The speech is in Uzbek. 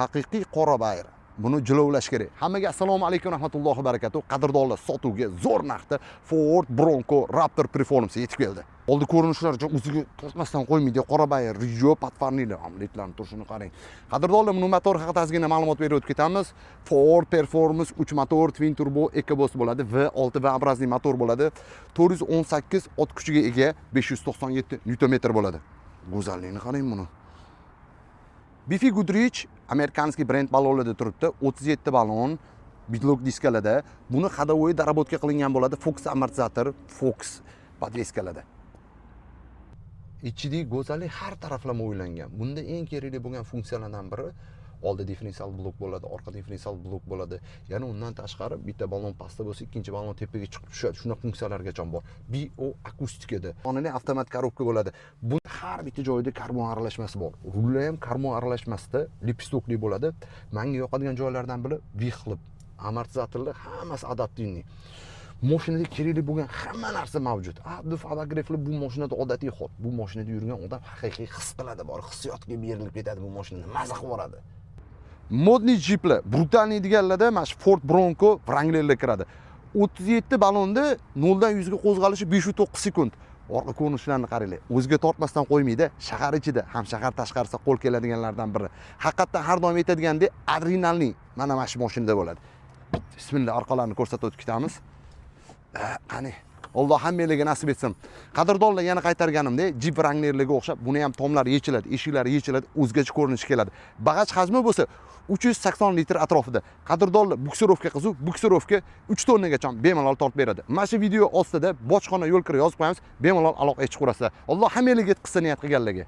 Haqiqiy qora bayr. Buni jilovlash kerak. Hammaga assalomu alaykum rahmatullohi va barakatuh. Qadrdonlar, sotuvga zo'r narxda Ford Bronco Raptor Performance yetib keldi. Oldi ko'rinishlar o'ziga tortmasdan qo'ymaydi. Qora bayr, Rio подфарник lar, ledlarni turishini qarang. Qadrdonlar, buni motor haqida ozgina ma'lumot berib o'tib ketamiz. Ford Performance 3 motor, twin turbo EcoBoost bo'ladi, V6 V-образный motor bo'ladi. 418 ot kuchiga ega, 597 Nm bo'ladi. Go'zalligini qarang buni. BF Goodrich американский brend ballonlarda turibdi. 37 ballon betlok diskalarda. Buni ходовой доработка qilingan bo'ladi. Fox amortizator, Fox подвеска larda. Ichidagi go'zallik har taraflama o'ylangan. Bunda eng kerakli bo'lgan funksiyalardan biri oldi differensial blok bo'ladi, orqa differensial blok bo'ladi. Yana undan tashqari bitta ballon pastda bo'lsa, ikkinchi ballon tepaga chiqib tushadi. Shunaqa funksiyalargacha bor. BO akustikada. Onali avtomat коробка bo'ladi. Bu har bitta joyida karbon aralashmasi bor. Rullar ham karbon aralashmasida лепесток li bo'ladi. Menga yoqadigan joylardan biri выхлоп, amortizatorlar hammasi адаптивный. Mashinada kerakli bo'lgan hamma narsa mavjud. Обдув, обогрев lar bu mashinada odatiy hol. Bu mashinada yurgan odam haqiqiy his qiladi, bor hissiyotga berilib ketadi, bu mashinani maza qilib yuboradi. Модный jiplar, брутальный deganlarda mana shu Ford Bronco Wranglerlar kiradi. 37 ballonda 0 dan 100 ga qo'zg'alishi 5.9 sekund. Orqa ko'rinishlarini qaranglar. O'ziga tortmasdan qo'ymaydi. Shahar ichida ham shahar tashqarisida qo'l keladiganlardan biri. Haqiqatdan har doim aytadigandek, adrenalin mana shu mashinada bo'ladi. Bismillah, orqalarini ko'rsatib o'tib ketamiz. Qani, Alloh hammanglarga nasib etsin. Qadrdonlar, yana qaytarganimdek, Jeep Wranglerlarga o'xshab buni ham tomlari yechiladi, eshiklari yechiladi, o'zgacha ko'rinish keladi. Bagaj hajmi bo'lsa 380 litr atrofida. Qadrdonlar, буксировка qiziq, буксировка 3 tonnagacha bemalol tortib beradi. Mana shu video ostida bojxona yo'l kiri yozib qo'yamiz, bemalol aloqaga chiqaverasizlar. Alloh hammanglarga yetkazsin niyat qilganlarga.